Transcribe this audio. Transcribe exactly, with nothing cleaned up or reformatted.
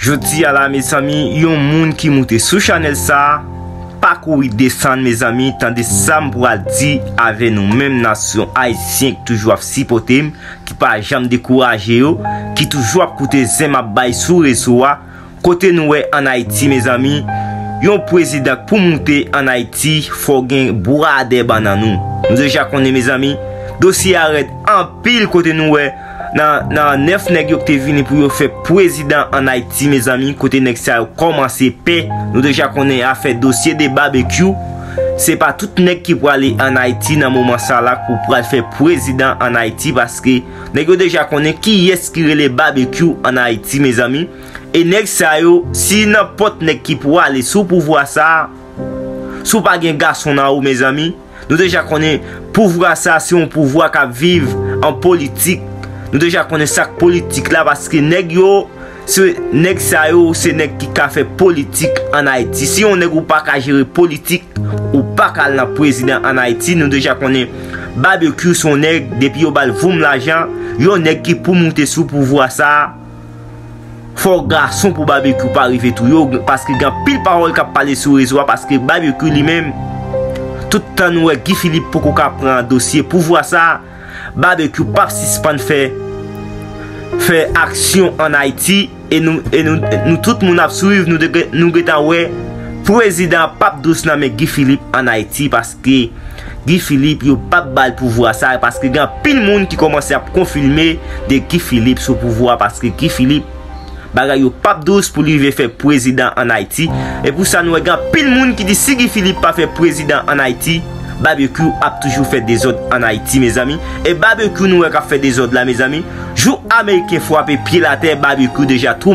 Jodi a la, mezanmi, yon moun ki moute sou chanèl sa a, pa kouri desann, mezanmi, tande sa m pral di avè nou menm nasyon ayisyen ki toujou ap sipòte m, ki pa janm dekouraje yo, ki toujou ap koute zen m ap bay sou rezo a. Kote nou wè ann Ayiti, mezanmi, yon prezidan k pou moute ann Ayiti, fò gen bwadè bannann ou. Nou deja konnen, mezanmi, dosye a rèd anpil. Kote nou wè nan, nan nèf nèg yo ki te vini pou yo fè prezidan ann Ayiti, mezanmi, kote nèg sa yo kòmanse pè. Nou deja konnen afè dosye de Babekyou. Se pa tout nèg ki prale ann Ayiti nan moman sa la pou pral fè prezidan ann Ayiti, paske nèg yo deja konnen kiyès ki rele Babekyou ann Ayiti, mezanmi. E nèg sa yo, si nenpòt nèg ki prale sou pouvwa sa a, si w pa gen gason nan ou, mezanmi, nou deja konnen pouvwa sa a se yon pouvwa k ap viv an politik. Nou deja konnen sa k politik la, paske nèg yo, se nèg sa yo, se nèg ki ka fè politik ann Ayiti. Si yon nèg ou pa ka jere politik, ou pa ka al nan prezidan ann Ayiti. Nou deja konnen Babekyou se yon nèg, depi yo ba l voum lajan, yon nèg ki pou moute sou pouvwa sa a, fò gason pou Babekyou pa rive touye w, paske gen anpil pawòl k ap pale sou rezo a, paske Babekyou li menm, tout tan nou wè Guy Philippe poko ka pran dosye pouvwa sa a, Babekyou p ap sispann fè, fè aksyon ann Ayiti, e nou, e nou, nou tout moun ap swiv, nou te gen, nou gentan wè prezidan p ap dous nan men Guy Philippe ann Ayiti, paske Guy Philippe, yo p ap ba l pouvwa sa a, paske gen anpil moun ki kòmanse ap konfime de Guy Philippe sou pouvwa, paske Guy Philippe, bagay yo p ap dous pou li rive fè prezidan ann Ayiti. E pou sa, nou wè gen anpil moun ki di si Guy Philippe pa fè prezidan ann Ayiti, Babekyou ap toujou fè dezòd ann Ayiti, mezanmi. E Babekyou nou wè k ap fè dezòd la, mezanmi. Jou Ameriken frape pye l atè, Babekyou deja tou